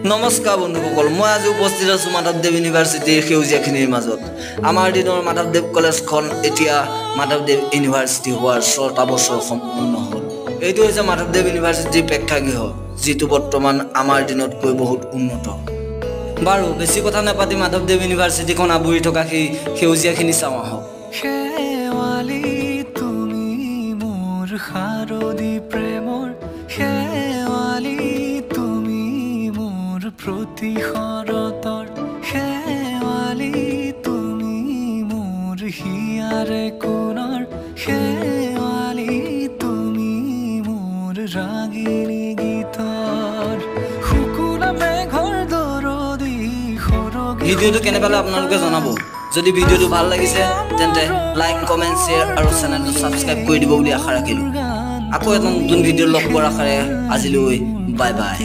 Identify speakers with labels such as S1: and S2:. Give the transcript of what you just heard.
S1: নমস্কাৰ বন্ধুসকল, মই আজি উপস্থিত আছোঁ মাধৱদেৱ ইউনিভাৰ্চিটিৰ সেউজীয়াখিনিৰ মাজত। আমাৰ দিনৰ মাধৱদেৱ কলেজখন এতিয়া মাধৱদেৱ ইউনিভাৰ্চিটি হোৱাৰ 6টা বছৰ সম্পূৰ্ণ হ'ল। এইটো হৈছে মাধৱদেৱ ইউনিভাৰ্চিটিৰ প্ৰেক্ষাগৃহ, যিটো বৰ্তমান আমাৰ দিনতকৈ বহুত উন্নত। বাৰু, বেছি কথা নাপাতি মাধৱদেৱ ইউনিভাৰ্চিটিখন আৱৰি থকা সেই সেউজীয়াখিনি চাওঁ আহক।
S2: শেৱালি তুমি মোৰ শাৰদী প্ৰেমৰ, শেৱালি তুমি মোৰ প্ৰতি শৰতৰ, শেৱালি তুমি মোৰ হিয়াৰে কোণৰ, শেৱালি তুমি মোৰ ৰাগিনী গীতৰ, শুকুলা মেঘৰ দৰদী সৰগী।
S1: ভিডিঅ'টো কেনে পালে আপোনালোকে জনাব। যদি ভিডিঅ'টো ভাল লাগিছে, তেন্তে লাইক, কমেণ্ট, শ্বেয়াৰ আৰু চেনেলটো ছাবস্ক্ৰাইব কৰি দিব বুলি আশা ৰাখিলোঁ। আকৌ এটা নতুন ভিডিঅ' লগ পোৱাৰ আশাৰে আজিলৈ বাই বাই।